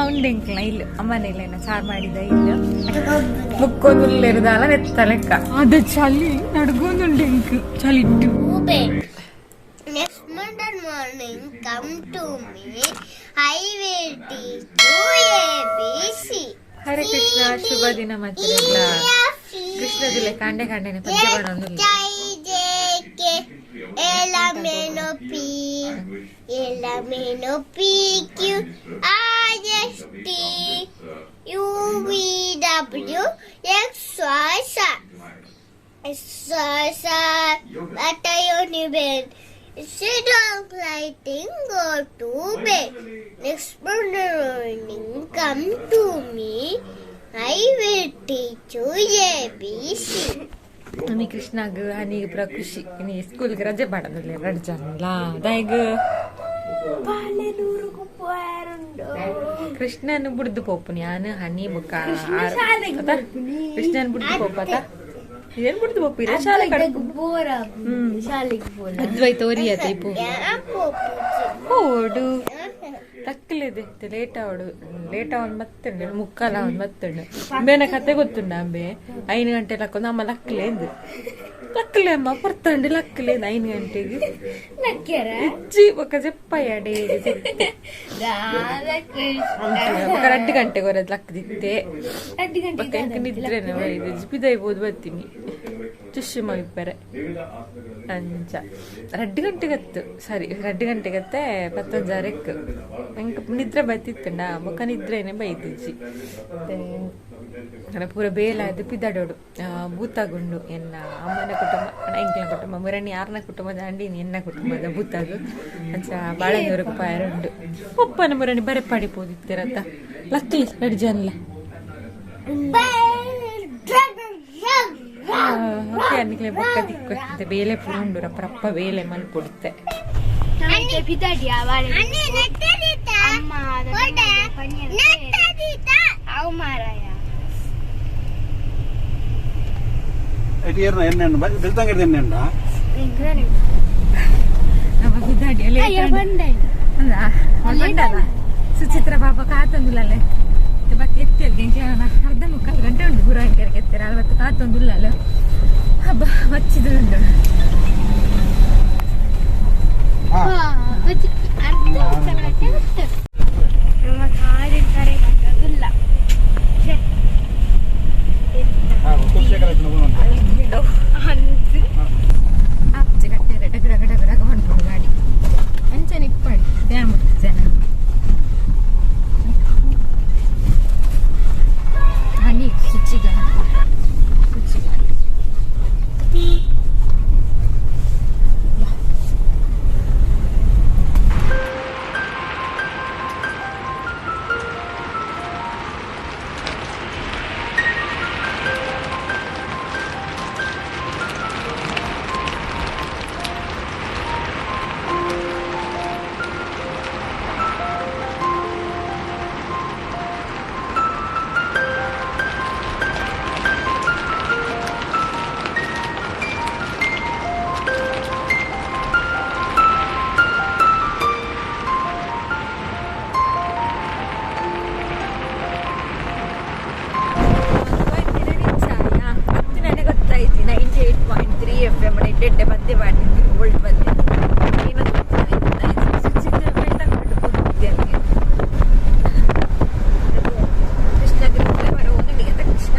ಉಂಡೆಂಕ್ಲ ಇಲ್ಲ ಅಮ್ಮನ ಇಲ್ಲ ಚಾರ್ ಮಾಡಿದ ಇಲ್ಲ ಮುಕ್ಕೊಂದುಲ್ಲೆರ್ದಾಲ ನೆತ್ತ ಲೆಕ್ಕ ಅದ ಚಳಿ ನಡ್ಗೊಂದುಂಡು ಎಂಕ್ ಚಳಿ ಇಟ್ಟು. Next Monday morning, come to me. I will teach you A, B, C. Hare Krishna, ಶುಭ ದಿನ. ಮತ್ತೆ ಕೃಷ್ಣ ಜಿಲ್ಲೆ ಕಾಂಡೆ ಕಾಂಡೆನೆ ಪದ್ಯ ಮಾಡೋದು. I, J, K, L, M, N, O, P, L, M, N, O, P, Q, R, S, T, U, V, W, X, Y, Z. S, Y, Z, but I only bed. Sit down, lighting, go to bed. Next morning, come to me. I will teach you A, B, C. ನಮಗೆ ಕೃಷ್ಣಗ್ ಹನಿಗೆ ಪೂರ ಖುಷಿ. ಇನಿ ಸ್ಕೂಲ್ಗೆ ರಜೆ ಪಾಡೊಂದುಲ್ಲೆರ್ ರಡ್ಡ್ ಜನಲ ದಾಯೆಗ್? ಕೃಷ್ಣನ್ ಬುಡ್ದು ಪೋಪುನಿ ಯಾನ್, ಹನಿ ಬೊಕ್ಕ. ಕೃಷ್ಣನ್ ಬುಡ್ದು ಪೋಪತ? ಏನ್ ಬುಡ್ದು ಪೋಪಿರ ಶಾಲೆ ಕಡೆ? ಅದ್ವೈತ ಒರಿಯತೆ ಇಪ್ಪು ಓಡು ತಕ್ಕಲಿದೆ. ಲೇಟ್ ಆವಡು, ಲೇಟ್ ಅವನ್ ಬತ್ತುಂಡು, ಮುಕ್ಕಾಲ ಅವನ್ ಬತ್ತುಂಡು. ಅಂಬೇನ ಕತೆ ಗೊತ್ತುಂಡ? ಅಂಬೆ 5 ಗಂಟೆ ಲಕ್ಕೊಂದು ಅಮ್ಮ ಲಕ್ಕಲೇಂದು, ಲಕ್ಕಲೆ ಅಮ್ಮ ಪೊರ್ತಂಡು ಲಕ್ಕಲೇಂದು 5 ಗಂಟೆಗೆ ಇಜ್ಜಿ. ಬೊಕ್ಕ ಜೆಪ್ಪಯ್ಯಡೆ ಬೊಕ್ಕ 2 ಗಂಟೆಗೆ ಹೊರದು ಲಕ್ಕದಿತ್ತೆ. ಬೊಕ್ಕ ಎಂಕ್ ನಿದ್ರೆನೆ ಬೈದಿಜ್ಜಿ. ಪಿದೈ ಪೋದು ಬರ್ತೀನಿ ಚುಶ್ ಮಲ್ಪೆರೆ ಅಂಚ. 2 ಗಂಟೆಗೆ ಅತ್ತು, ಸರಿ, 2 ಗಂಟೆಗತ್ತೆ ಪತ್ತೊಂಜಾರೆಕ್ ಎಂಕ್ ನಿದ್ರೆ ಬತ್ತಿತ್ತುಂಡ. ಬೊಕ್ಕ ನಿದ್ರೆನೆ ಬೈದಿಜ್ಜಿ. ಮತ್ತೆ ಪೂರ ಬೇಲೆ ಆದ್ ಪಿದಡೋಡು. ಬೂತಾಗುಂಡು ಎನ್ನ ಅಮ್ಮನ ಕುಟುಂಬ, ಎಂಕ್ಲ ಕುಟುಂಬ, ಮುರಣಿ ಯಾರನ ಕುಟುಂಬದ ಅಂಡಿ ಎನ್ನ ಕುಟುಂಬದ ಬೂತಾಗು. ಅಂಚ ಬಾಳೆನೂರುಗ್ ಪಾಯರ ಉಂಡು. ಪಪ್ಪನ ಮುರಣಿ ಬರೆ ಪಡಿಪೋದಿತ್ತಿರತ್ತ. ಲಕ್ಲಿ ರಡ್ಡ್ ಜನಲ. ಓಕೆ, ಅನ್ನಿಕ್ಲೆ ಬೊಕ್ಕ ತಿಕ್ಕು. ಬೇಲೆ ಪೂರ ಉಂಡು, ರಪ್ಪ ರಪ್ಪ ಬೇಲೆ ಮಲ್ಪೊಡುತ್ತೆ. ಅಣ್ಣೆ ನೆಟ್ಟದಿತ್ತ ನೆಟ್ಟದಿತ್ತ ಅವು ಮಾರಾಯ. ಇಟ್ಟು ಏರ್ನ ಎಣ್ಣೆ ಉಂಡು, ಬೆಳ್ತಂಗಡಿ ಎಣ್ಣೆ ಉಂಡಾ? ನಮ್ಮ ಪಿದಾಡಿ ಬಂಡಲ್ಲ. ಸುಚಿತ್ರ ಪಾಪ ಕಾತೊಂದುಲ್ಲಲೆ ಬತ್ ಎತ್ತೆಲ್ಗೆ. ಅರ್ಧ ಮುಕ್ಕಾಲು ಗಂಟೆ ಉಂಟು ಗುರುವಾಯಕರಿಗೆ ಎತ್ತೆರ ಅಲ್ವತ್ತು. ಕಾತೊಂದುಲ್ಲಲ್ಲ. ಹಬ್ಬ ಮಚ್ಚಿದು ಉಂಟು. ಅರ್ಧ ಮುಕ್ಕಾಲು ಗಂಟೆ ಉಂಟು. ನಮ್ಮ ಕಾರಿನ ಕಡೆ ಇಲ್ಲ. ಆಪ್ಚೆ ಕಟ್ಟೆರೆ ಡಗ ಡಗ ಡಗ ಡಗ ಹೊಂಟು ಗಾಡಿ. ಅಂಚನೆ ಇಪ್ಪಾಡಿ ಡ್ಯಾಮ್ ಜನ ಹನಿ ಸುಚಿಗ ಸುಚಿಗ. ನನಗೆ ಗೊತ್ತಾಯ್ತು, 98.3 ಎಫ್ ಎಮ್ ಎಡ್ಡೆ ಪದ್ಯ ಪಾಡಿದ್ದು, ಓಲ್ಡ್ ಪದ್ಯ. ಸುಚಿತ್ರ ಅಲ್ಲಿಗೆ ಕೃಷ್ಣ ಕೃಷ್ಣ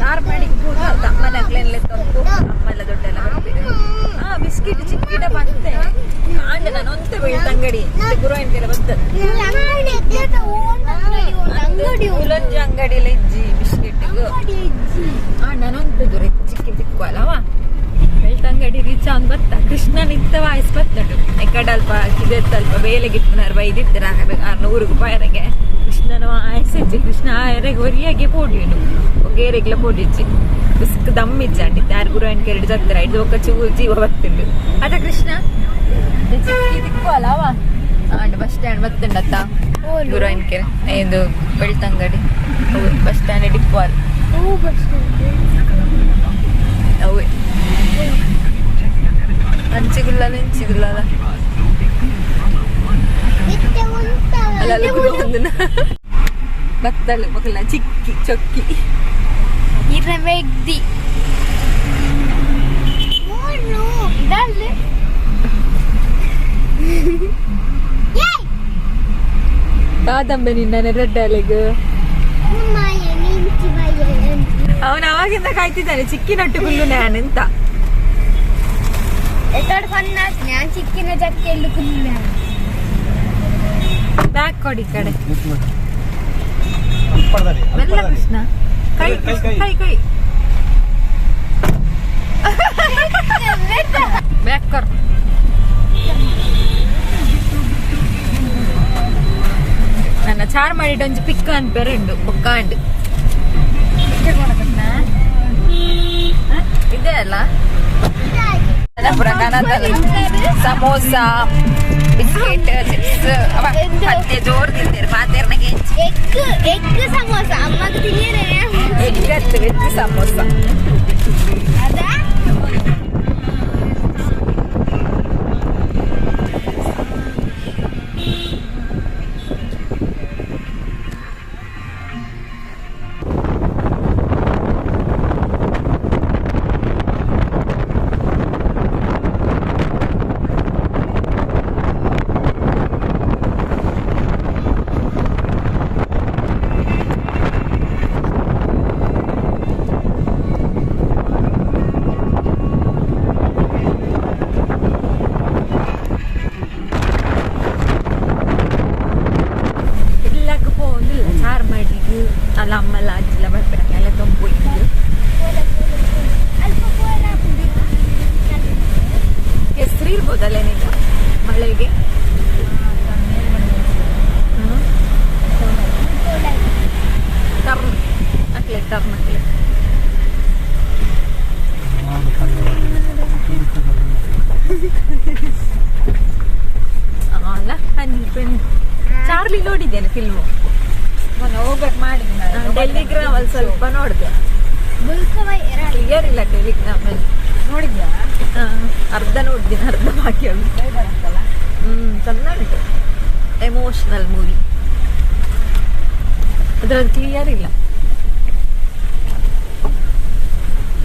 ನಾರ್ಮಡಿಗೆ ಪೂರ ಅಮ್ಮನಕ್ಲೆಲ್ಲ ತಂಪು ಅಮ್ಮೆಲ್ಲ ದೊಡ್ಡೆಲ್ಲ ಬರ್ತೀರಿ. ಆ ಬಿಸ್ಕಿಟ್ ಚಿಕ್ಕಿಡ ಬಂತೆ ಆಂಡ ನಾನು ಒಂತೆ ಬೆಳ್ತಂಗಡಿ ಗುರುವಾಯನ್ ಬರ್ತದೆ. ಅಂಗಡಿ. ಉಲಂಜಿ ಅಂಗಡಿಲ ಇಜ್ಜಿ ಬಿಸ್ಕೆಟ್. ನಾನು ದೂರ ಚಿಕ್ಕಿ ತಿಕ್ಕುವಲ್ಲವ ಬೆಳ್ತಂಗಡಿ ರೀಚ್ ಅವ್ನು ಬತ್ತ. ಕೃಷ್ಣನ್ ಇತ್ತ ವಾಯ್ಸ್ ಬತ್ತಡು. ಎಕಡೆ ಅಲ್ಪ ಕಿದೆತ್ತ ಅಲ್ಪ ಬೇಲೆ ಗಿಪ್ಪುನಾರ್ ಬೈದಿತ್ತರ ಊರಿಗೆ ಪಾಯರಗೆ. ಕೃಷ್ಣನ ವಾಯ್ಸ್ ಇಜ್ಜಿ. ಕೃಷ್ಣ ಆಯರೆಗೆ ಒರಿಯಾಗೆ ಪೋಡಿನು ಗೇರೆಗ್ಲ ಪೋಡಿಜ್ಜಿ. ಬಿಸ್ಕ್ ದಮ್ ಇಜ್ಜಾಂಡಿ ಯಾರು ಗುರುವಾಯನ್ ಕೆರಡು ಜತ್ತರ ಇದು ಒಕ್ಕ ಚೂ ಜೀವ ಬತ್ತುಂಡು ಅದ. ಕೃಷ್ಣ ಚಿಕ್ಕಿ ತಿಕ್ಕುವಲ್ಲವ ಆಂಡ್ ಬಸ್ ಸ್ಟ್ಯಾಂಡ್ ಬತ್ತುಂಡತ್ತ. ಗುರುವಾಯನ್ ಕೆರೆ ಇದು ಬೆಳ್ತಂಗಡಿ ಬಸ್ ಸ್ಟ್ಯಾಂಡ್ ಡಿಪ್ಪಲ್. ಅವೇ ಅಂಚಿಗುಲ್ಲಲ್ಲ ಇಂಚಿಗುಲ್ಲಲ್ಲ. ಬತ್ತಳು ಮಕ್ಕಳ ಚಿಕ್ಕಿ ಚೊಕ್ಕಿ ಇರವೆಗ್ದಿ ಮೂರು ಇದಲ್ಲ. ದಾದಂಬೆ ನಿನ್ನ ನೆರಡ್ಡಲೆಗ್. ಅವನು ಅವಾಗಿಂದ ಕಾಯ್ತಿದ್ದಾನೆ ಚಿಕ್ಕಿ ನಟ್ಟು ಗುಲ್ಲು ನ್ಯಾನ್ ಅಂತ. ನಾನು ಚಿಕ್ಕಿನ ಜಕ್ಕೆಲ್ಲು ಕುಲ್ಲ. ಬ್ಯಾಕ್ ಕೊಡಿ ಈ ಕಡೆ. ಅಲ್ಪಡದಾರಿ. ಮೆಲ್ಲ ಕೃಷ್ಣ, ಕೈ. ಕೈ, ಕೃಷ್ಣ, ಕೈ. ಕೈ ಕೈ ಬ್ಯಾಕ್ ಕರ್. ನನ್ನ ಚಾರ್ ಮಾಡಿಟ್ಟು ಒಂಜಿ ಪಿಕ್ ಅಂತ ಬೇರೆ ಉಂಡು ಬೊಕ್ಕಾಂಡ್ ಇದೆ ಅಲ್ಲ. ಸಮೋಸ, ಬಿಸ್ಕೆಟ್, ಚಿಪ್ಸ್ ಪತ್ತೆ ಜೋರ್ ತಿಂತೇರು ಪಾತೇರ್ನಗೆ. ಎಗ್ ಎಗ್ ಸಮೋಸ ಅಮ್ಮಗೆ ತಿನ್ನಿರೆ. Egg veg samosa. ಅದಾ. ಎಲ್ಲಕ್ಕೂ ಪೋಂದಿಲ್ಲ ಚಾರ್ ಮಾಡಿದ್ದು ಅಲ್ಲ, ಅಮ್ಮೆಲ್ಲ ಅಜ್ಜಿಲ್ಲ ಬರ್ಬೇಡ ಎಲ್ಲ ತೊಂಬು. ಹೆಸರು ಇರ್ಬೋದಲ್ಲ ನೀನು ಮಳೆಗೆ. ಹ್ಮ್. ಟರ್ನ್ ಅಕ್ಲೆ, ಟರ್ನ್ ಅಕ್ಲೆ. ಅಲ್ಲ, ಚಾರ್ಲಿ ನೋಡಿದ್ದೇನೆ ಫಿಲ್ಮು. ಹೋಗ್ಬೇಕು ಮಾಡಿದ್. ಟೆಲಿಗ್ರಾಮ್ ಅಲ್ಲಿ ಸ್ವಲ್ಪ ನೋಡಿದೆ. ಕ್ಲಿಯರ್ ಇಲ್ಲ ಟೆಲಿಗ್ರಾಮ್ ಅಲ್ಲಿ. ನೋಡಿದ್ಯಾ? ಹಾ, ಅರ್ಧ ನೋಡಿದ್ದೀನಿ, ಅರ್ಧ ಬಾಕಿ ಉಂಟು. ಚಂದ ಉಂಟು, ಎಮೋಷನಲ್ ಮೂವಿ. ಅದ್ರಲ್ಲಿ ಕ್ಲಿಯರ್ ಇಲ್ಲ.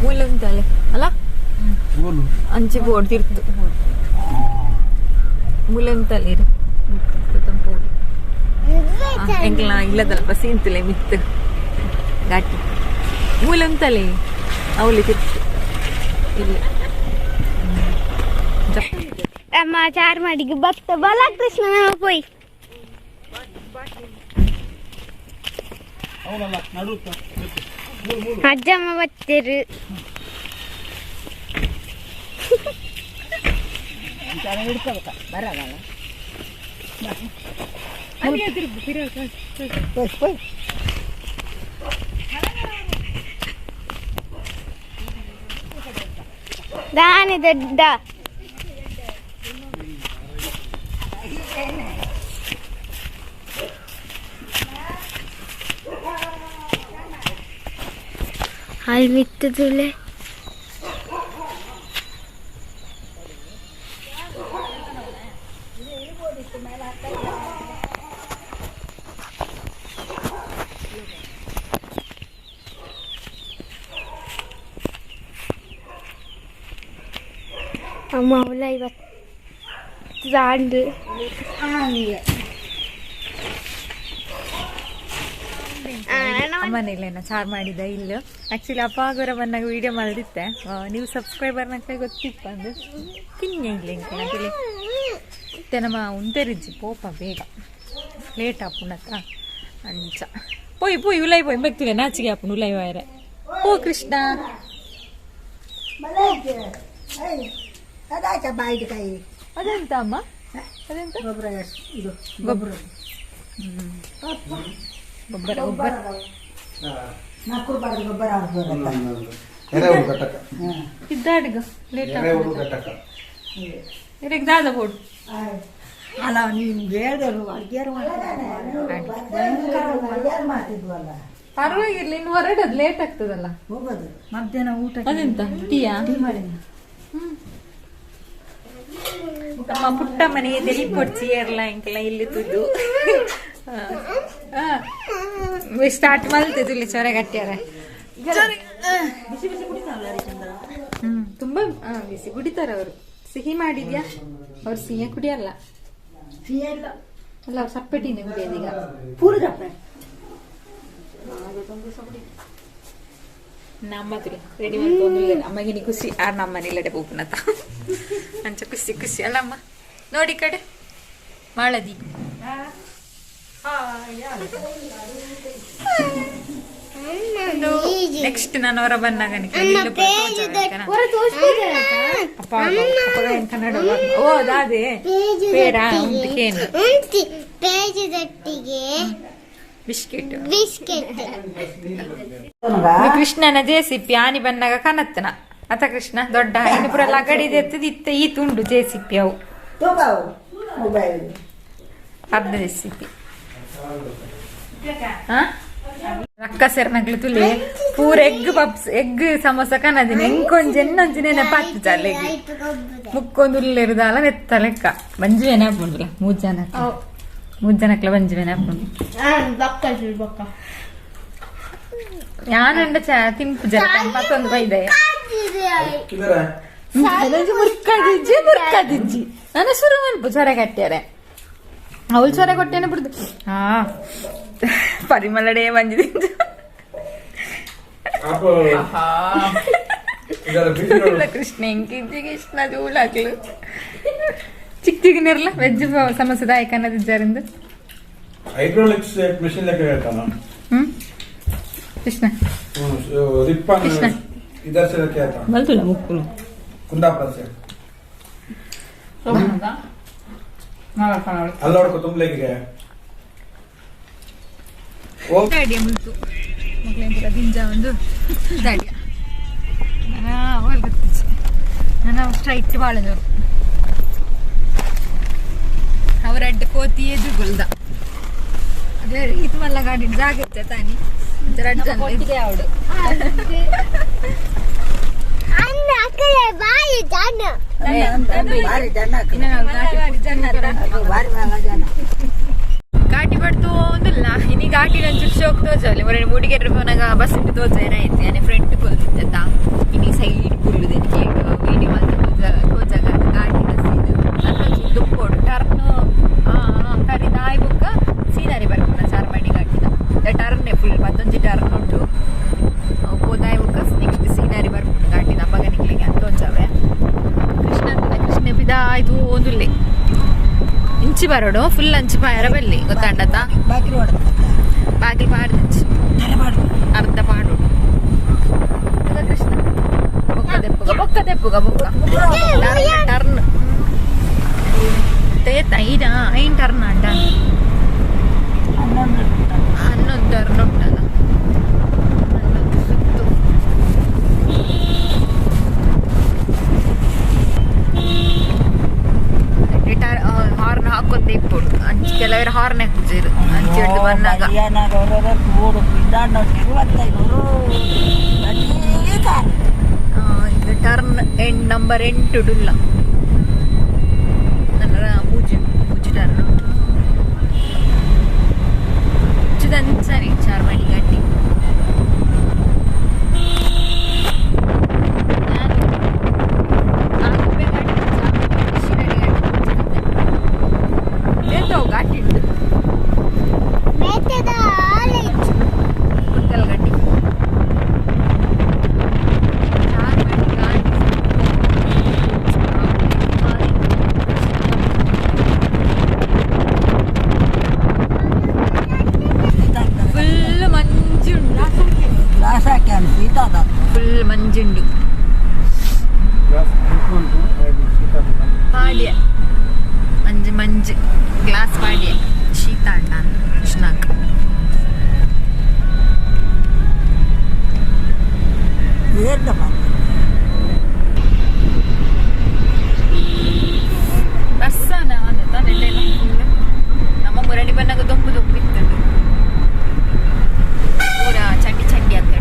ಮೂಲ ಉಂಟಲ್ಲ ಅಲ್ಲ, ಅಂಚೆ ಬೋರ್ಡ್ ತಿರ್ತು ಮೂಲ ಉಂಟಲ್ಲ ಇರು ತಂಪೋಡಿ ಎಂಕ್ಲ ಇಲ್ಲದಲ್ಪ ಸೀಂತಲೆ ಮಿತ್ತು ಘಾಟಿ ಮೂಲ ಉಂಟಲೆ ಅವಳಿ ತಿರ್ತು ಇಲ್ಲಿ. ಅಮ್ಮ ಚಾರ್ ಮಾಡಿಗೆ ಭತ್ತ ಬಾಲಕೃಷ್ಣ ಪೋಯ್. ಅವನಲ್ಲ ನಡು. ಅಜ್ಜಮ್ಮ ಬತ್ತೇರು. ದಾನಿ ದೊಡ್ಡ. ಅಲ್ಲಿ ಮಿತ್ತದುಲೆ. ಅಮ್ಮ ಅವಳ ಇವತ್ತು ದಾಂಡು. ಅಮ್ಮನೇಲೇನ ಚಾರ್ ಮಾಡಿದ ಇಲ್ಲ. ಆ್ಯಕ್ಚುಲಿ ಅಪ್ಪ ಆಗೋರ ಬಂದಾಗ ವೀಡಿಯೋ ಮಲ್ದಿತ್ತೆ. ನೀವು ಸಬ್ಸ್ಕ್ರೈಬರ್ನಕ್ಕೆ ಗೊತ್ತಿತ್ತು ಅಂದು ತಿನ್ನೆ ಇಲ್ಲ ಇಂಕ ಮತ್ತೆ ನಮ್ಮ ಉಂತೆರಿಜ್ಜಿ ಪೋಪ ಬೇಗ ಲೇಟ್ ಆಪುಣತ್ತ ಅಂಚ ಪೋಯ್ ಪೋಯ್ ಉಲೈ ಪೋಯ್ ಬಗ್ತಿಲ್ಲ ನಾಚಿಗೆ ಆಪುಣ ಉಲೈ ವಾಯರೆ. ಓ ಕೃಷ್ಣ. ಅದೆಂತ ಅಮ್ಮ, ಅದೆಂತ? ಗೊಬ್ಬರ ಇದು. ಗೊಬ್ಬರ ಗೊಬ್ಬರ ಗೊಬ್ಬರ. ನಾಲ್ಕು ಗೊಬ್ಬರ ಹಾಕ್ಬೋದಲ್ಲ. ಎರೆಹುಳು ಘಟಕ. ಇದ್ದಾಡ್ಗ ಲೇಟ್. ಎರೆಹುಳು ಘಟಕ. ಇರಕ್ಕೆ ದಾದ ಬೋಡು. ಅಲ್ಲ, ನಿಮ್ಗೆ ಹೇಳ್ದರು ಅಡ್ಗೆ ಮಾಡ್ತಿದ್ವಲ್ಲ. ಪರವಾಗಿರ್ಲಿ, ಇನ್ನು ಹೊರಡೋದು ಲೇಟ್ ಆಗ್ತದಲ್ಲ. ಹೋಗೋದು ಮಧ್ಯಾಹ್ನ ಊಟ. ಅದೆಂತ, ಟೀಯಾ? ಟೀ ಮಾಡಿದ್ವಿ. ನಮ್ಮ ಪುಟ್ಟ ಮನೆಗೆ ತೆಲಿಪೊಡ್ಚಿ ಏರ್ಲ ಇಂಕೆಲ್ಲ ಇಲ್ಲಿ ತುದ್ದು. ಸ್ಟಾರ್ಟ್ ಮಲ್ತೆ ತುಲಿ ಚೊರೆ ಕಟ್ಟಿಯಾರೆ. ಬಿಸಿ ಬಿಸಿ ಕುಡಿತಾರಲ್ಲ ಹರಿಶ್ಚಂದ್ರ. ತುಂಬಾ ಬಿಸಿ ಕುಡಿತಾರೆ ಅವರು. ಸಿಹಿ ಮಾಡಿದ್ಯಾ? ಅವ್ರು ಸಿಹಿ ಕುಡಿಯಲ್ಲ. ಸಿಹಿ ಇಲ್ಲ. ಅಲ್ಲ, ಅವ್ರು ಸಪ್ಪೆ ಟೀನೇ ಕುಡಿಯೋದು ಈಗ. ಪೂರ ಚಪ್ಪೆ. ನಮ್ಮ ತುಲಿ ರೆಡಿ ಮಾಡ್ಕೊಂಡು ಅಮ್ಮಗೆ ನೀ ಖುಷಿ ಆರ್ ನಮ್ಮ ಮನೇಲಡೆ ಪೂಪನತ ಅಂಚ ಖುಷಿ ಖುಷಿ ಅಲ್ಲ ಅಮ್ಮ. ನೋಡಿ ಕಡೆ ಮಾಳದಿ. ನೆಕ್ಸ್ಟ್ ನಾನು ಹೊರ ಬಂದಾಗ ಕನ್ನಡ ಓ ದಾದೆ ಪೇಡ ಉಂಟು ಕೇನು. ಪೇಜದೊಟ್ಟಿಗೆ ಬಿಸ್ಕೆಟ್. ಬಿಸ್ಕೆಟ್. ಕೃಷ್ಣನ ಜೆಸಿಪಿ ಆನಿ ಬಂದಾಗ ಕನತ್ತನ ಅತ ಕೃಷ್ಣ ದೊಡ್ಡ ಇನ್ನು ಪೂರ ಲಗಡಿದೆ ಎತ್ತದ ಇತ್ತ ಈ ತುಂಡು ಜೆಸಿಪಿ ಅವು. ತಗೋವು ಮೊಬೈಲ್. ಅರ್ಧ ಜೆಸಿಪಿ. ಅಕ್ಕ ಸೇರ್ನಗ್ಲು ತುಲಿ ಪೂರ ಎಗ್ ಪಪ್ಸ್ ಎಗ್ ಸಮೋಸ ಕನದಿನ ಎಂಕೊಂಜಿ ಎನ್ನೊಂಜಿ ನೆನಪಾತು ಚಾಲೆಗ್ ಮುಕ್ಕೊಂದು ಉಲ್ಲೆರುದಾಲ ನೆತ್ತ ಲೆಕ್ಕ ಬಂಜು ಏನಾಪುಂಡುಲ ಮೂರು ಜನ ಮೂರು ಜನಕ್ಲ ಬಂಜು ಏನಾಪುಂಡು. ಯಾನಂಡ ಚ ತಿಂಪು ಜನ ಮತ್ತೊಂದು ಬೈದೆ ಮುರ್ಕದಿಜ್ಜಿ ಮುರ್ಕದಿಜ್ಜಿ ನಾನು ಶುರು ಮನ್ಪು ಸೊರೆ ಕಟ್ಟ್ಯಾರೆ ಅವಳು ಸೊರೆ ಕೊಟ್ಟೇನೆ ಬಿಡ್ದು. ಹಾ, ಪರಿಮಳಡೇ ಬಂದಿದ್ದು ಕೃಷ್ಣ ಎಂಕಿಜ್ಜಿ ಕೃಷ್ಣ ಜೂಳಾಕ್ಲು ಚಿಕ್ಕ ಚಿಕ್ಕ ವೆಜ್ ಸಮೋಸ ದಾಯಕನ್ನದಿದ್ದಾರಿಂದ. ಹೈಡ್ರೋಲಿಕ್ಸ್ ಮೆಷಿನ್ ಲೆಕ್ಕ ಹೇಳ್ತಾನ. ಹ್ಮ್ ಕೃಷ್ಣ. ರಿಪ್ಪನ್. ಕೃಷ್ಣ. ಇದರ್ ಸೆ ಲೆಕ್ಕ ಹೇಳ್ತಾನ. ಬಲ್ತುಲ್ಲ ಮುಕ್ಕುಲು. ಕುಂದಾಪುರ ಸೆ ಅಲ್ಲೋಡ್ಕೊ ತುಂಬಲೇಕಿಗೆ ಓ. ದಾಡಿಯ ಮುಲ್ತು ಮಕ್ಳೇನ್ ದಿಂಜ ಒಂದು ದಾಡಿಯ ನನ್ನ ಅವಳು ಗೊತ್ತಿಚ್ಚಿ ನನ್ನ ಸ್ಟ್ರೈಟ್ ಬಾಳನೂರು ಅವರ ಅಡ್ಡ ಕೋತಿ ಎದುಗುಲ್ದ ಅದೇ ಇದು ಮಲ್ಲ ಗಾಡಿ ಜಾಗ ತಾನಿ ರಡ್ಡು ಜನ. ಅವಳು ಅನ್ನ ಅಕ್ಕಲೆ ಬಾಯಿ ಜನ. ಭಾರಿ ಜನ. ಇನ್ನು ನಾವು ಘಾಟಿ ಜನ ಅದು ಭಾರಿ ಮಲ್ಲ ಜನ. ಘಾಟಿ ಪಡ್ತು ಒಂದಿಲ್ಲ ಇನಿ ಘಾಟಿ ಒಂಚೂರು ಶೋಕ್ ತೋಜಲ್ಲಿ ಮೊನ್ನೆ ಮೂಡಿಗೆರೆ ಪೋನಾಗ ಬಸ್ ಇಟ್ಟು ತೋಜ ಏನಾಯ್ತು ಯಾನೆ ಫ್ರಂಟ್ ಕುಲ್ದಿತ್ತ ಇನಿ ಸೈಡ್ ಕುಲ್ಲುದು എനിക്ക് ವೀಡಿಯೋ ಮಲ್ತ ತೋಜ ತೋಜಾಗ ಘಾಟಿ ಬಸ್ ಇದು ಅಲ್ಲೊಂಚೂರು ದುಪ್ಪೋಡು ಟರ್ನ್ ಕರಿದಾಯ್ ಬೊಕ್ಕ ಸೀನರಿ ಬರ್ಪುನ ಚಾರ್ಮಾಡಿ ಘಾಟಿದ ಟರ್ನ್ ಫುಲ್ ಮತ್ತೊಂಜಿ ಟರ್ನ್ ಉಂಟು ಅವು ಪೋದಾಯ್ ಬೊಕ್ಕ ನೆಕ್ಸ್ಟ್ ಸೀನರಿ ಬರ್ಪುಂಡು ಘಾಟಿದ ಅಪ್ಪಗನಿಕ್ಲಿಗೆ ಅಂತ ತೋಜಾವೆ. ಕೃಷ್ಣ ಕೃಷ್ಣ ಪಿದ ಇದು ಒಂದುಲ್ಲೆ ಇಂಚಿ ಬರೋಡು ಫುಲ್ ಅಂಚಿ ಪಾಯರ ಬಲ್ಲಿ ಗೊತ್ತಾಂಡತ. ಬಾಕಿ ಹೊಡೆದ. ಬಾಗಿಲು ಪಾಡ್ದಿಂಚಿ ಅರ್ಧ ಪಾಡು ಕೃಷ್ಣ ಬೊಕ್ಕ ದೆಪ್ಪುಗ ಬೊಕ್ಕ ದೆಪ್ಪುಗ ಬೊಕ್ಕ ಟರ್ನ್ ಟರ್ನ್ ತೇತ ಐನ ಐನ್ ಟರ್ನ್ ಅಂಡ 11 ಟರ್ನ್ ಉಂಟಲ್ಲ 11 ಸುತ್ತು. ಹಾರ್ನ್ ಹಾಕೊಂತ ಇಪ್ಪೊಡು ಅಂಚಿ ಕೆಲವರು ಹಾರ್ನ್ ಹಾಕುಜೆರ್ ಅಂಚಿ ಹಿಡ್ದು ಬಂದಾಗ. ಇದು ಟರ್ನ್ ಎಂಡ್ ನಂಬರ್ 8 ಡುಲ್ಲ ನನ್ನ ಮೂಜಿ ಮೂಜಿ ಟರ್ನ್ ಸರಿ ಚಾರ್ಮಾಡಿ ಘಾಟಿ. ನಾನು ಆಗುಂಬೆ ಘಾಟಿ, ಚಾರ್ಮಾಡಿ ಘಾಟಿ, ಶಿರಾಡಿ ಘಾಟಿ ಏತವು ಘಾಟಿ ಉಂಟು. ಮೇತದ ಆರೆಂಜ್. ಕುಂಟಲ್ ಘಾಟಿ, ಚಾರ್ಮಾಡಿ ಘಾಟಿ. ಫುಲ್ ಮಂಜುಂಡು. ಗ್ಲಾಸ್ ಹಾಕ್ಯಾನ ಶೀತ ಅದ. ಫುಲ್ ಮಂಜುಂಡು. ಪಾಡ್ಯ ಮಂಜು ಮಂಜು ಗ್ಲಾಸ್ ಪಾಡ್ಯ ಶೀತ ಅಣ್ಣ ಕೃಷ್ಣಕ್. ಏರ್ದಪ್ಪ. ಬರ್ಸನ ತಾನೆಲ್ಲ ನಮ್ಮ ಮುರಳಿ ಬನ್ನಾಗ ದೊಂಬು ದೊಂಬು ಇತ್ತು ಪೂರ ಚಂಡಿ ಚಂಡಿ ಅಂತ.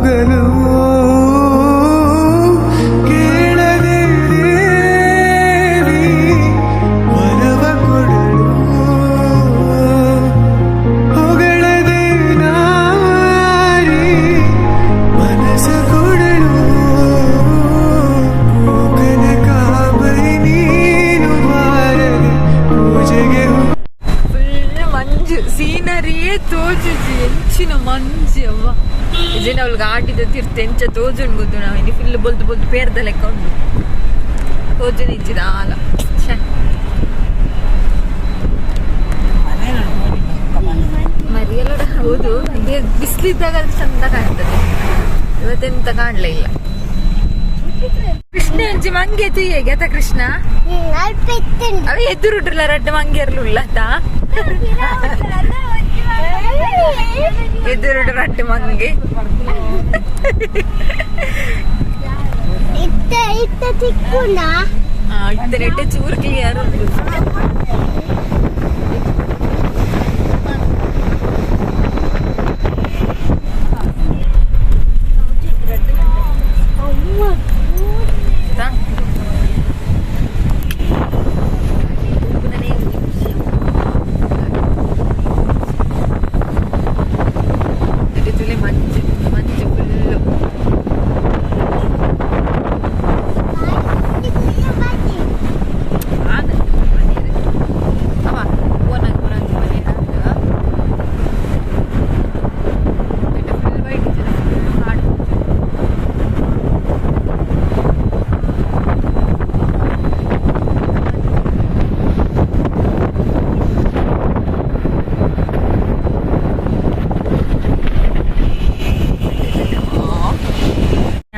ಕೂಗಲು ಕೇಳದೆ ದೇವಿ ವರವ ಕೊಡಲು ಹೊಗಳದೆ ನಾರಿ ಮನಸ ಕೊಡಲು ಕನಕಾಂಬರಿ ನೀನು ಬಾರದೆ ಪೂಜೆಗೆ ಫುಲ್ ಮಂಜು ಸೀನರಿಯೇ ತೋಜುಜಿ ಎಂಚಿನ ಮಂಜು ಅವ್ವ ಇಜೇನ ಅವಳಿಗೆ ಆಟಿದ ತೀರ್ಥ ಎಂಚ ತೋಜುಂಡು ಗೊತ್ತು ನಾವು ಇನಿ ಫುಲ್ ಬೊಲ್ದು ಬೊಲ್ದು ಪೇರ್ದ ಲೆಕ್ಕ ಉಂಡು ತೋಜು ನಿಜ್ಜಿದ ಆಲ ಛೆ. ಮರಿಯಲ್ಲೋಡ ಹೌದು ಬಿಸಿಲಿದ್ದಾಗ ಅದು ಚಂದ ಕಾಣ್ತದೆ ಇವತ್ತೆಂತ ಕಾಣ್ಲೇ ಇಲ್ಲ. ಕೃಷ್ಣ ಅಂಚಿ ಮಂಗೆ ತುಯ್ಯಗೆ ಅತ ಕೃಷ್ಣ. ಅಲ್ಪ ಇತ್ತುಂಡು. ಅವ ಎದುರುಡ್ರಲ್ಲ ರಡ್ಡ ಮಂಗೆ ಇರ್ಲಿಲ್ಲ ಅತ್ತ ಎದುರುಡು ರಡ್ಡ ಮಂಗೆ. ಇತ್ತ ಇತ್ತ ತಿಕ್ಕುನ. ಇತ್ತನೆಟ್ಟೆ ಚೂರು ಕ್ಲಿಯರ್ ಉಂಟು. ಆಯ್ತಾ? ತುಲೆ ಮಂಜು ಮಂಜು ಫುಲ್ಲು. ಅವ ಓನಾಗ ಪುರಂಜಿ ಮನೆ ಫುಲ್ ವೈಟ್ ಜನ ಫುಲ್ ಕಾಡು.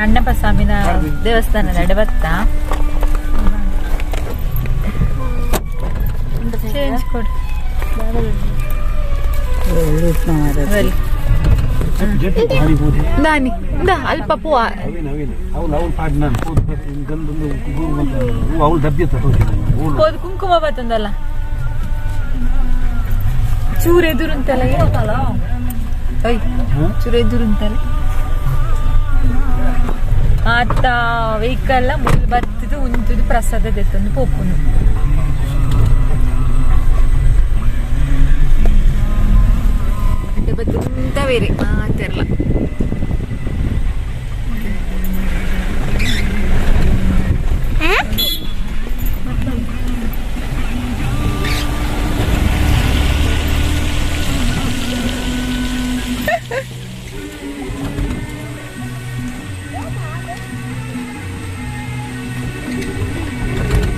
ಅಣ್ಣಪ್ಪ ಸ್ವಾಮಿನ ದೇವಸ್ಥಾನದ ಎಡೆ ಬತ್ತ ಚೇಂಜ್ ಕೊಡು. ಬರಿ. ದಾನಿ ಇಂದ ಅಲ್ಪ ಪೂವ. ಅವಿನ ಅವಿನ ಅವಳು ಅವಳು ಪಾಡ್ ನಾನು ಗಂದೊಂದು ಅವಳು ಡಬ್ಬಿ ಹತ್ರ ಹೋಗಿ. ಹೋದ್ ಕುಂಕುಮ ಬತ್ತಂದಲ್ಲ ಚೂರು ಎದುರುಂತಲ್ಲ ಓಯ್ ಚೂರು ಎದುರುಂತಲ್ಲ ಆತ ವೆಹಿಕಲ್ ಮುಲ್ ಬತ್ತದು ಉಂತುದು ಪ್ರಸಾದ ದೆತ್ತೊಂದು ಪೋಪುನು. ಅಡ್ಡೆ ಬತ್ತುಂತ ಬೇರೆ ಮಾತಿರಲ್ಲ.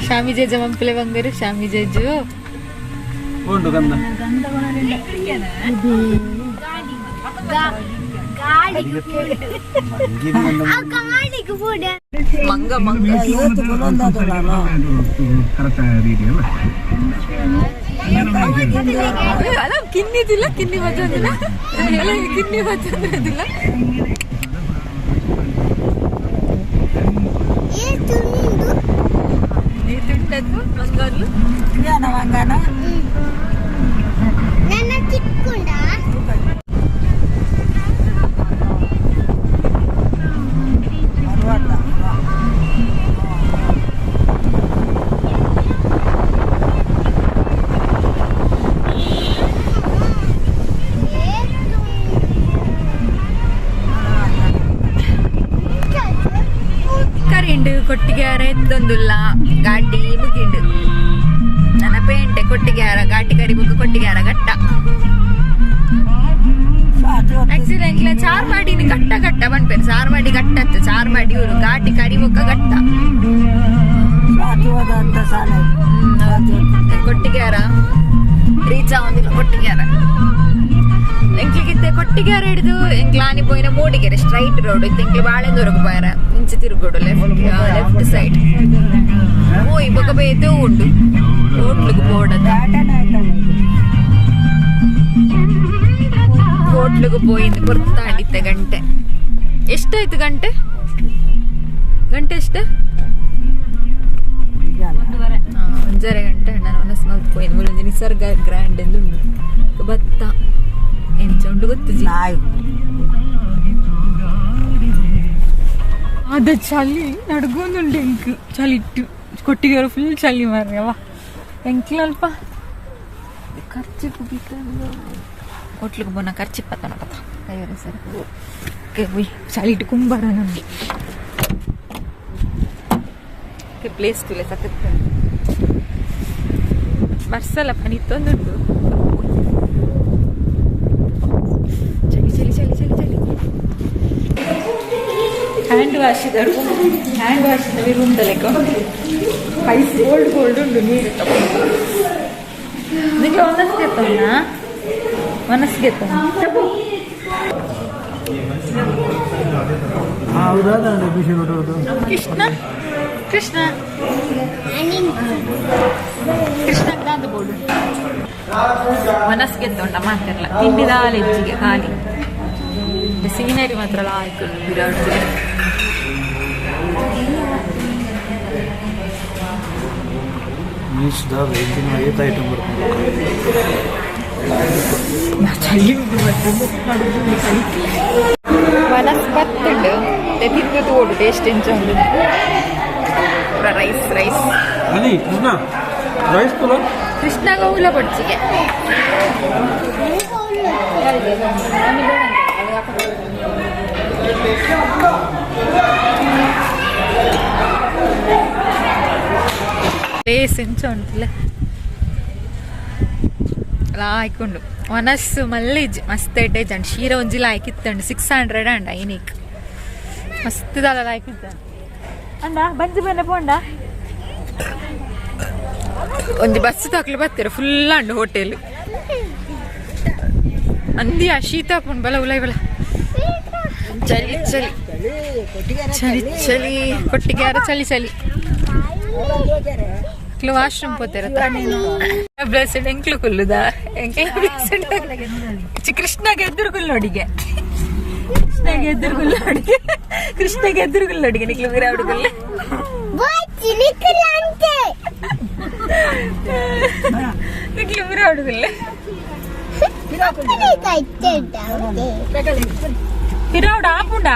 ಶಾಮಿ ಜೇಜ ಮಂಪಲೆ ಬಂಗಾರು ಶಾಮಿ ಜೇಜು. ಉಂಡು ಗಂಧ. ಗಾಳಿಗೆ ಪೋಡ. ಮಂಗ ಮಂಗ. ಅಲ್ಲ ಕಿನ್ನಿದಿಲ್ಲ ಕಿನ್ನಿ ಬತ್ತಂದಿಲ್ಲ ಕಿನ್ನಿ ಬತ್ತಂದ್ರದಿಲ್ಲ. ಏ ತುಂಡು. ಈ ತುಂಡದ್ದು ಮಂಗರ್ಲು. ಮಂಗನ. ನನ್ನ ಚಿಕ್ಕುಂಡ. ಕರಿಂಡು ಕೊಟ್ಟಿಗೆಯಾರ ಎತ್ತೊಂದುಲ್ಲ ಗಾಟಿ ಮುಗಿಂಡು ನನ್ನ ಪೇಂಟೆ ಕೊಟ್ಟಿಗೆಯಾರ ಘಾಟಿ ಕರಿ ಬುಕ್ ಕೊಟ್ಟಿಗೆಯಾರ ಘಟ್ಟ. ಆಕ್ಚುಲಿ ಎಂಕ್ಲ ಚಾರ್ಮಾಡಿನ ಘಟ್ಟ ಘಟ್ಟ ಪನ್ಪೇರು ಚಾರ್ಮಾಡಿ ಘಟ್ಟ ಅತ್ತ ಚಾರ್ಮಾಡಿ ಊರು ಘಾಟಿ ಕರಿಬೊಕ್ಕ ಘಟ್ಟ. ಕೊಟ್ಟಿಗೆಯಾರ ರೀಚ್ ಆವೊಂದಿಲ್ಲ ಕೊಟ್ಟಿಗೆಯಾರ ಎಂಕ್ಲಿಗಿತ್ತೆ ಕೊಟ್ಟಿಗೆಯಾರ ಹಿಡಿದು ಎಂಕ್ಲಾನಿ ಪೋಯಿನ ಮೂಡಿಗೆರೆ ಸ್ಟ್ರೈಟ್ ರೋಡ್ ಇತ್ತು ಎಂಕ್ಲಿ ಬಾಳೆಂದೂರಿಗೆ ಪೋಯರ ಇಂಚ ತಿರುಗೋಡು left left side ಪೋಯಿ ಬೊಕ ಬೇತೆ ಉಂಡು ಹೋಟ್ಲಿಗೆ ಪೋಡದ ಹೋಟ್ಲಿಗೆ ಪೋಯಿಂದು ಕೊರ್ತಾಂಡಿತ್ತೆ ಗಂಟೆ ಎಷ್ಟಾಯ್ತು ಗಂಟೆ ಗಂಟೆ ಎಷ್ಟು ಒಂಜರೆ ಗಂಟೆ ನಾನು ಮನಸ್ಸು ಮಲ್ತ್ ಪೋಯಿಂದು ಮುಲೊಂಜಿ ನಿಸರ್ಗ ಗ್ರ್ಯಾಂಡ್ ಎಂದು ಉಂಡು ಬತ್ತ ಎಂಚ ಉಂಡು ಗೊತ್ತುಜಿ. ನಾಯಿ. ಅದ ಚಳಿ ನಡ್ಗೊಂದುಂಡು ಎಂಕ್ ಚಳಿ ಇಟ್ಟು ಕೊಟ್ಟಿಗೆ ಫುಲ್ ಚಳಿ ಮಾರ್ರೆ ವಾ ಎಂಕ್ಲಲ್ಪ ಖರ್ಚು ಹೋಟ್ಲಿಗೆ ಬೋನ ಖರ್ಚು ಪತ್ತನ ಪತ್ತ ಕೈವರೆ ಸರ್ ಓಕೆ ಉಯ್ ಚಳಿ ಇಟ್ಟು ಕುಂಬಾರ ನಮಗೆ ಪ್ಲೇಸ್ ತುಲೆ ಸಖತ್ ಬರ್ಸಲ್ಲ ಪನಿತ್ತೊಂದುಂಟು. ಚಳಿ ಚಳಿ ಚಳಿ ಚಳಿ ಚಳಿ. ಹ್ಯಾಂಡ್ ವಾಶ್ ಇದೆ, room hand wash ಇದೆ ರೂಮ್ ತಲೆಕ. Ice cold cold ಉಂಟು ನೀರು. ನಿಮಗೆ ಒಂದಸ್ಗೆ ಎತ್ತಣ್ಣ ಮನಸ್ಸಿಗೆ ಕೃಷ್ಣ ಕೃಷ್ಣ ಕೃಷ್ಣ ಬೋಡು ಮನಸ್ಸಿಗೆ ತೊಂಡ ಮಾತಿರಲ್ಲ ತಿಂಡಿದಾಲ ಹೆಚ್ಚಿಗೆ ಖಾಲಿ ಸೀನರಿ ಮಾತ್ರ ಲಾಯ್ಕು ಬಿರಾಡ್ತಿದೆ. ಚಳಿ ವನಸ್ಪತ್ತುಂಡು ತಿಂದು ತೋಡು ಟೇಸ್ಟ್ ಎಂಚ ಉಂಡು. Rice rice Krishna rice ತುಲ ಕೃಷ್ಣ ಗೌಲ ಬಡ್ಚಿಗೆ ಪ್ಲೇಸ್ ಎಂಚ ಉಂಟುಲೆ ಲಾಯ್ಕೊಂಡು ಒನಸ್ಸು ಮಲ್ಲಿಜ್ ಮಸ್ತ್ ಎಡ್ಡೆ ಜಂಡ್ ಶೀರ ಒಂಜಿ ಲಾಯ್ಕಿತ್ತಂಡು 600 ಅಂಡ ಐನಿಕ್ ಮಸ್ತ್ ದಾಲ ಲಾಯ್ಕಿತ್ತ ಅಂಡ ಬಂಜು ಬನ್ನ ಪೋಂಡ ಒಂಜಿ ಬಸ್ ತಾಕ್ಲು ಬತ್ತೀರ ಫುಲ್ ಅಂಡು ಹೋಟೆಲ್ ಅಂದಿಯ ಶೀತ ಪುಂಡ್ ಬಲ ಉಲೈ ಬಲ ಚಳಿ ಚಳಿ ಚಳಿ ಚಳಿ ಕೊಟ್ಟಿಗೆ ಚಳಿ ಚಳಿ ಎಂಕ್ಲು ವಾಶ್ರೂಮ್ ಪೋತಿರ ಬ್ಲೆಸ್ಡ್ ಎಂಕ್ಲು ಕುಲ್ಲುದ ಎಂಕ್ಲು ಬ್ಲೆಸ್ಡ್ ಕೃಷ್ಣಗೆ ಎದುರು ಕುಲ್ಲೋಡಿಗೆ ಕೃಷ್ಣಗೆ ಎದುರು ಕುಲ್ಲೋಡಿಗೆ ಕೃಷ್ಣಗೆ ಎದುರು ಕುಲ್ಲೋಡಿಗೆ ನಿಕ್ಲು ವಿರಾಡು ಕುಲ್ಲ ನಿಕ್ಲು ವಿರಾಡು ಕುಲ್ಲ ವಿರಾಡು ಆಪುಂಡಾ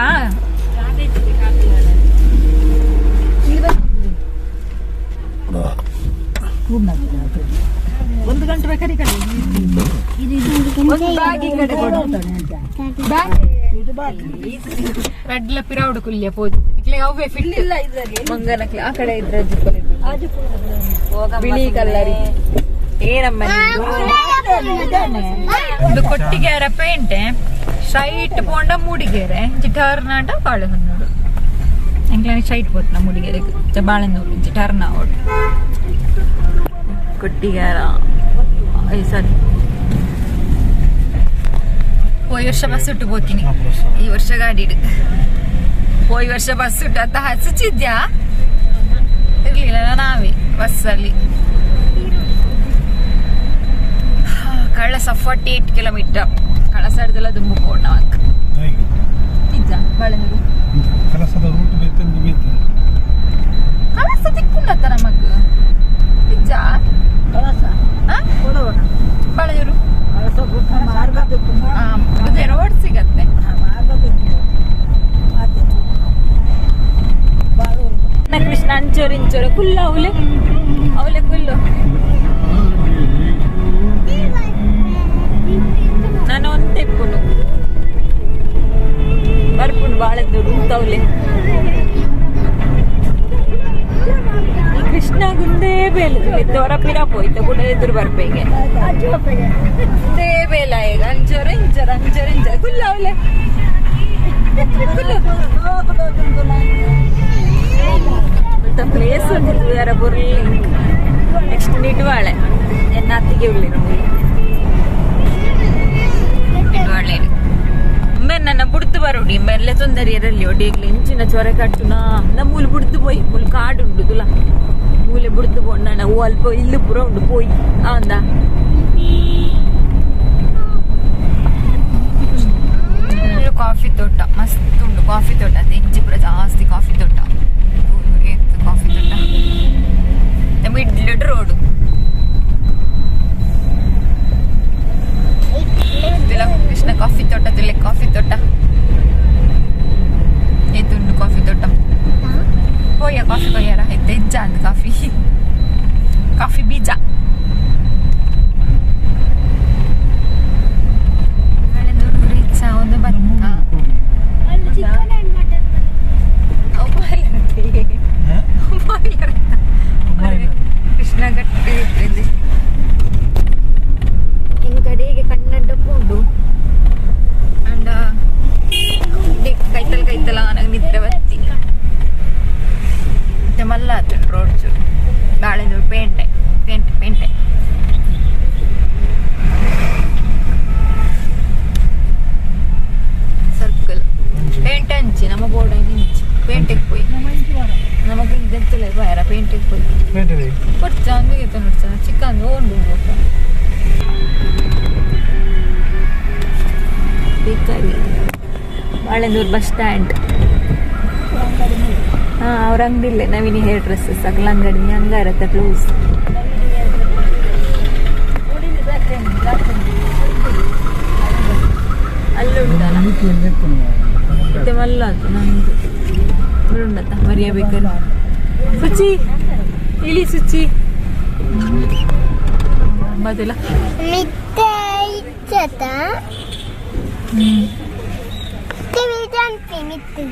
ಒಂದು ಗಂಟೆ ಬೇಕಾದ್ರೆ ಈ ಕಡೆ. ಒಂದು ಬ್ಯಾಗ್ ಈ ಕಡೆ ಕೊಡು. ರಡ್ಲ ಪಿರಾವುಡು ಕುಲ್ಯ ಪೋದು ಇಕ್ಲೆ ಅವ್ವೆ ಫಿಟ್ ಇಲ್ಲ ಇದ್ರಲ್ಲಿ ಮಂಗನಕ್ಲೆ ಆ ಕಡೆ ಇದ್ರೆ ಬಿಳಿ ಕಲ್ಲರಿ ಏನಮ್ಮ ಇದು ಕೊಟ್ಟಿಗೆರ ಪೇಂಟೆ ಸ್ಟ್ರೈಟ್ ಪೋಂಡ ಮೂಡಿಗೆರೆ ಟರ್ನ್ ಆಂಡ ಬಾಳೆಹೊನ್ನೂರು ಎಂಕ್ಲನೆ ಸ್ಟ್ರೈಟ್ ಪೋತ್ನ ಮೂಡಿಗೆರೆ ಬಾಳೆಹೊನ್ನೂರು ಇಂಚಿ ಟರ್ನ್ ಆವೊಡು ಕೊಟ್ಟಿಗೆರ ಸಾರಿ ಹೋಯ್ ವರ್ಷ ಬಸ್ ಇಟ್ಟು ಪೋತೀನಿ ಈ ವರ್ಷ ಗಾಡಿ ಇಡು ಹೋಯ್ ವರ್ಷ ಬಸ್ ಇಟ್ಟು ಅತ್ತ ಹಸಿಚಿದ್ಯಾ ಇರ್ಲಿಲ್ಲ ನಾವೇ ಬಸ್ಸಲ್ಲಿ. ಕಳಸ 48 ಕಿಲೋಮೀಟರ್ ಕಳಸ ಹಿಡ್ದೆಲ್ಲ ದುಂಬು ಪೋಡ್ ನಮಕ್ ನಿಜ ಬಾಳೆಹೊನ್ನೂರು ಕಳಸದ ರೂಟ್ ಬೇತೆಂದು ಬೇತೆ ಕಳಸ ತಿಕ್ಕುಂಡತ್ತ ನಮಕ್ ನಿಜ ಕಳಸ ಆ? ಕೊಡೋಣ ಬಾಳೆಹೊನ್ನೂರು ಕಳಸ ಗುಡ್ಡ ಮಾರ್ಗ ಬೇಕು ಆ, ಅದೇ ರೋಡ್ ಸಿಗತ್ತೆ ಮಾರ್ಗ ಬೇಕು ಮತ್ತೆ ಬಾಳೂರು ಕೃಷ್ಣ ಅಂಚೋರು ಇಂಚೋರು ಕುಲ್ಲ ಅವಲೆ ಅವಲೆ ಕುಲ್ಲು ನಾನು ಒಂತೆಪ್ಪುನು ಬರ್ಪುಂಡು ಬಾಳೆದ್ದು ತವಲೆ ಈ ಕೃಷ್ಣ ಗುಂದೇ ಬೇಲೆ ದೊರ ಪಿರ ಪೋಯ್ತ ಕೂಡ ಎದುರು ಬರ್ಪೇಗೆ ಗುಂದೇ ಬೇಲ ಈಗ ಅಂಚೋರು ಇಂಚೋರು ಅಂಚೋರು ಇಂಚೋರು ಕುಲ್ಲ ಅವಲೆ ಕುಲ್ಲು ಪ್ಲೇಸ್ ಉಂಟು ಬೇರೆ ಬುರ್ಲಿ ನೆಕ್ಸ್ಟ್ ನಿಡ್ವಾಳೆ ಎನ್ನಾತಿಗೆ ಉಳ್ಳಿ ನಿಡ್ವಾಳೆ ಇಂಬೆ ನನ್ನ ಬುಡ್ದು ಬರೋಡಿ ಇಂಬೆಲ್ಲ ತೊಂದರೆ ಇರಲಿ ಒಡಿಗ್ಲಿ ಇಂಚಿನ ಚೊರೆ ಕಟ್ಟುನಾ ನಮ್ಮ ಮೂಲು ಬುಡ್ದು ಪೋಯಿ ಮೂಲು ಕಾಡು ಉಂಡು ತುಲ ಮೂಲೆ ಬುಡ್ದು ಪೋಂಡ ಓ ಅಲ್ಪ ಇಲ್ಲು ಪೂರ ಉಂಡು ಪೋಯಿ ಆಂದ ಕಾಫಿ ತೋಟ ಮಸ್ತ್ ಉಂಡು ಕಾಫಿ ತೋಟ ಅದು ಇಂಚಿ ಪೂರ ಜಾಸ್ತಿ ಕಾಫಿ ತೋಟ ಕಾಫಿ ತೋಟ ಮಿಡ್ಲ್ ರೋಡು ಕೃಷ್ಣ coffee ತೋಟ ತುಲೆ ಕಾಫಿ ತೋಟ ಏತುಂಡು ಕಾಫಿ ತೋಟ. ಇಂಚಿ ನಮ್ಮ ಬೋರ್ಡ್ ಇಂಚಿ ಪೇಂಟೆಗೆ ಪೋಯಿ. ನಮಗೆ ಗೊತ್ತಿಲ್ಲ ಬಾಯರ ಪೇಂಟೆಗೆ ಪೋಯಿ. ಪೇಂಟೆ. ಕೊಡ್ಚ ಅಂದಿಗೆ ನೋಡ್ಚ ಚಿಕ್ಕಂದು ಓಂಡು bakery, Balendur bus stand. ಹಾಂ, ಅವ್ರ ಅಂಗಡಿ ಇಲ್ಲ, ನವೀನಿ ಹೇರ್ ಡ್ರೆಸ್ಸಸ್ ಅಗಲ ಅಂಗಡಿ ಹಂಗಾರತ್ತ ಕ್ಲೋಸ್. ಅಲ್ಲುಂಟಲ್ಲ. ಮತ್ತೆ ಮಲ್ಲ ಅದು ನಮ್ದು ಉಂಡತ್ತ ಮರಿಯ ಬೇಕರಿ. ಸುಚಿ, ಇಳಿ ಸುಚಿ ಬದಿಲ್ಲ. ಮಿತ್ತೆ ಇಚ್ಚತ ಮಿತ್ತೆ ಮಿತ್ತೆ.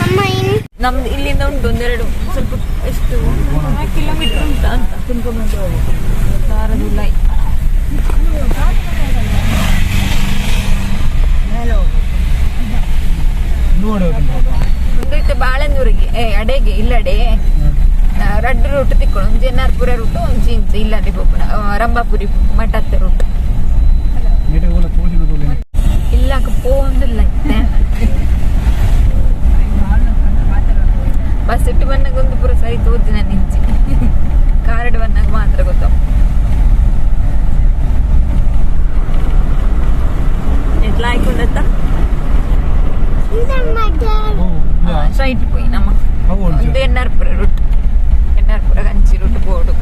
ಅಮ್ಮ ಇನ್ ನಮ್ದು ಇಲ್ಲಿಂದ ಉಂಟು ಒಂದೆರಡು, ಸ್ವಲ್ಪ ಎಷ್ಟು ಕಿಲೋಮೀಟರ್ ಉಂಟಾ ಅಂತ ದಾರದುಲೈ. ಒಂದು ಬಾಳೆಂದೂರಿಗೆ ಏ ಅಡೆಗೆ ಇಲ್ಲಡೆ ರಡ್ಡು ರೂಟ್ ತಿಕ್ಕೊಂಡು ಒಂಜಿ ಎನ್ನಾರ್ಪುರ ರೂಟ್, ಒಂಜಿ ಇಂಚ ಇಲ್ಲಡೆ ಪೋಪುನ ರಂಭಾಪುರಿ ಮಠತ್ತ ರೂಟ್. ಇಲ್ಲಾಕ ಪೋಂದಿಲ್ಲ. ಬಸ್ ಇಟ್ಟು ಬಂದಾಗ ಒಂದು ಪೂರ ಸರಿ ತೋಜಿ ನಾನು ಇಂಚಿ ಕಾರ್ಡ್ ಬಂದಾಗ ಮಾತ್ರ ಗೊತ್ತ. ಎಟ್ಲ ಆಯ್ಕೊಂಡತ್ತ. ಸ್ಟ್ರೈಟ್ ಪೋಯಿ ನಮ್ಮ ಒಂದು ಎನ್ನಾರ್ಪುರ ರೂಟ್, ಎನ್ನಾರ್ಪುರ ಕಂಚಿ ರೂಟ್ ಬೋರ್ಡು.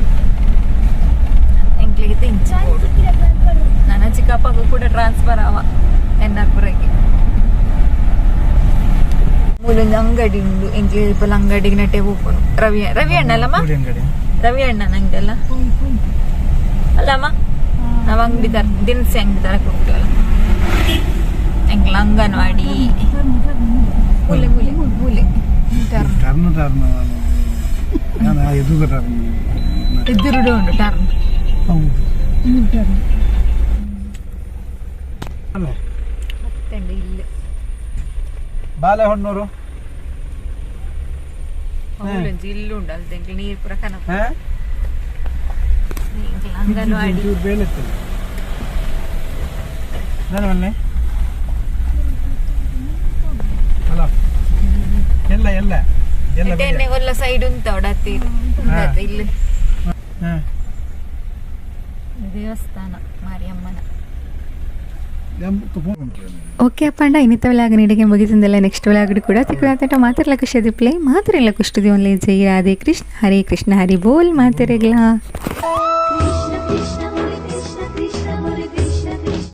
ಎಂಕ್ಲಿಗೆ ಇಂಚಿ ಬೋರ್ಡು. ನನ್ನ ಚಿಕ್ಕಪ್ಪಗೂ ಕೂಡ ಟ್ರಾನ್ಸ್ಫರ್ ಆವ ಎನ್ನಾರ್ಪುರಕ್ಕೆ. ಮೂಲೊಂದು ಅಂಗಡಿ ಉಂಡು ಎಂಕ್ಲಿ ಇಪ್ಪಲ ಅಂಗಡಿಗೆ ನಟೆ ಹೋಗ್ಬೋದು. ರವಿ ರವಿ ಅಣ್ಣ ಅಲ್ಲಮ್ಮ? ರವಿ ಅಣ್ಣ ನಂಗೆಲ್ಲ ಅಲ್ಲಮ್ಮ, ನಾವು ಅಂಗಡಿ ತರ ದಿನಸಿ ಅಂಗಡಿ ತರ ಕೊಡ್ತೀವಲ್ಲ ಎಂಕ್ಲ ಅಂಗನವಾಡಿ. ಮೂಲೆ ಮೂಲೆ ಮೂಲೆ. ಟರ್ನ್ ಟರ್ನ್ ನಾನು ಎದುರು ಟರ್ನ್. ಎದುರುಡು ಉಂಟು ಟರ್ನ್. ಅಲ್ಲ. ಮತ್ತೆ ಇಲ್ಲಿ. ಬಾಳೆಹೊನ್ನೂರು. ಮೂಲೊಂಜಿ ಇಲ್ಲುಂಡು ಉಂಡು ಅಲ್ದ ಎಂಕ್ಲ ನೀರು ಪೂರ ಕನಪ. ಹಾ. ಎಂಕ್ಲ ಅಂಗನವಾಡಿ. ಚೂರು ಬೇಲೆ ಇತ್ತಲ್ಲ ನಾನು ಮೊನ್ನೆ ಅಲ್ಲ ಎಲ್ಲ ಎಲ್ಲ ಎಲ್ಲ. ಎಣ್ಣೆ ಒಲ್ಲ ಸೈಡ್ ಉಂಟು ಅವಡತ್ತೀರು ಇಲ್ಲಿ. ಹಾ. ದೇವಸ್ಥಾನ ಮಾರಿಯಮ್ಮನ. ಓಕೆ ಅಪ್ಪಂಡ, ಇನ್ನಿತ ವ್ಲಾಗ್ ನೀಡಿಗೆ ಮುಗಿಸಿಂದಲ್ಲ. ನೆಕ್ಸ್ಟ್ ವ್ಲಾಗ್ ಕೂಡ ತಿಕ್ಕುದಾತಟ. ಮಾತಿರ್ಲ ಖುಷಿ ಪ್ಲೇ ಮಾತಿರಲ್ಲ ಖುಷಿ. ಒನ್ಲೆ ಜೈ ರಾಧೆ ಕೃಷ್ಣ, ಹರೇ ಕೃಷ್ಣ, ಹರಿ ಬೋಲ್ ಮಾತಿರಗ್ಲಾ.